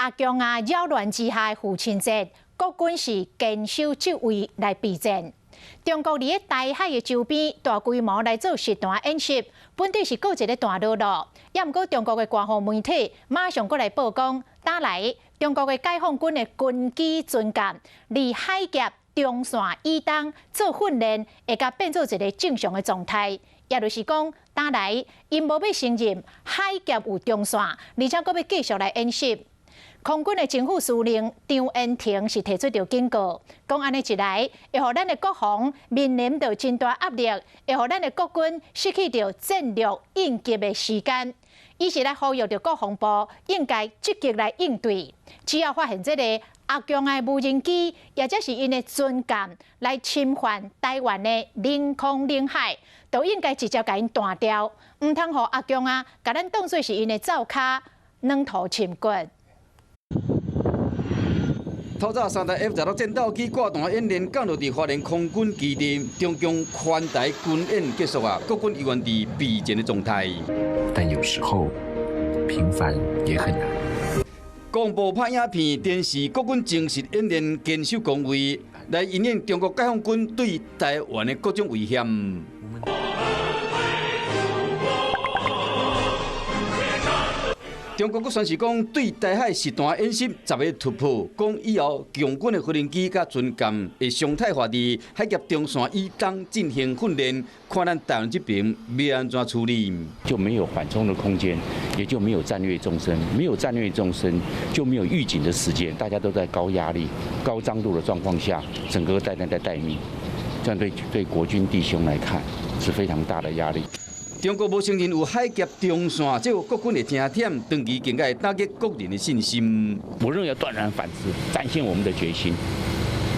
阿共仔擾亂之下的父親節，國軍是堅守職位來備戰。中國佇咧台海的周邊大規模來做實彈演習，本底是閣一个大落落。也毋過中國的官方媒體馬上閣來報講，打來中國的解放軍的軍機船艦佇海峽中線以東做訓練，會共變做一个正常的狀態。也就是講，打來𪜶無欲承認海峽有中線，而且閣欲繼續來演習。空軍的前副司令張延廷是提出著警告，講按呢一來，會予咱的國防面臨著真大壓力，會予咱的國軍失去著戰略應急的時間。伊是來呼籲著國防部應該積極來應對，只要發現這个阿共的無人機，抑者是𪜶的船艦來侵犯台灣的領空領海，都應該直接共𪜶斷掉，毋通予阿共仔共咱當做是𪜶的灶跤，軟塗深掘。透早三台 F-16戰鬥機掛彈演練降落佇花蓮空軍基地，中共環台軍演結束啊，國軍依然佇備戰的狀態。但有時候平凡也很難。國防部拍影片，電視國軍真實演練堅守崗位，來因應中國解放軍對台灣的各種威脅。中國閣宣示講，對台海實彈演習10个突破，講以後共軍的無人機佮船艦會常態化佇海峽中線以東進行訓練，看咱台灣這邊欲按怎處理。就沒有緩衝的空間，也就沒有戰略縱深，沒有戰略縱深就沒有預警的時間，大家都在高壓力、高張度的狀況下，整個在在待命，這樣對國軍弟兄來看是非常大的壓力。中國無承認有海峽中線，這個國軍會真忝，長期更加會打擊國人的信心。我認為要斷然反制，展現我們的決心。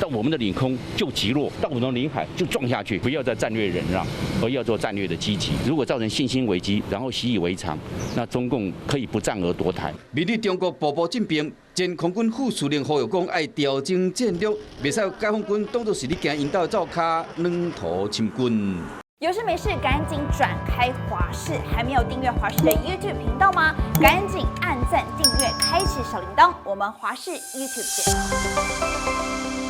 到我們的領空就擊落，到我們的領海就撞下去，不要再戰略忍讓，而要做戰略的積極。如果造成信心危機，然後習以為常，那中共可以不戰而奪台。面對中國步步進逼，前空軍副司令呼籲講愛調整戰略，袂使解放軍當作是你驚𪜶兜的灶跤，軟塗深掘。有事沒事趕緊轉開華視，還沒有訂閱華視的 YouTube 頻道嗎？趕緊按讚、訂閱、開啟小鈴鐺，我們華視 YouTube 見。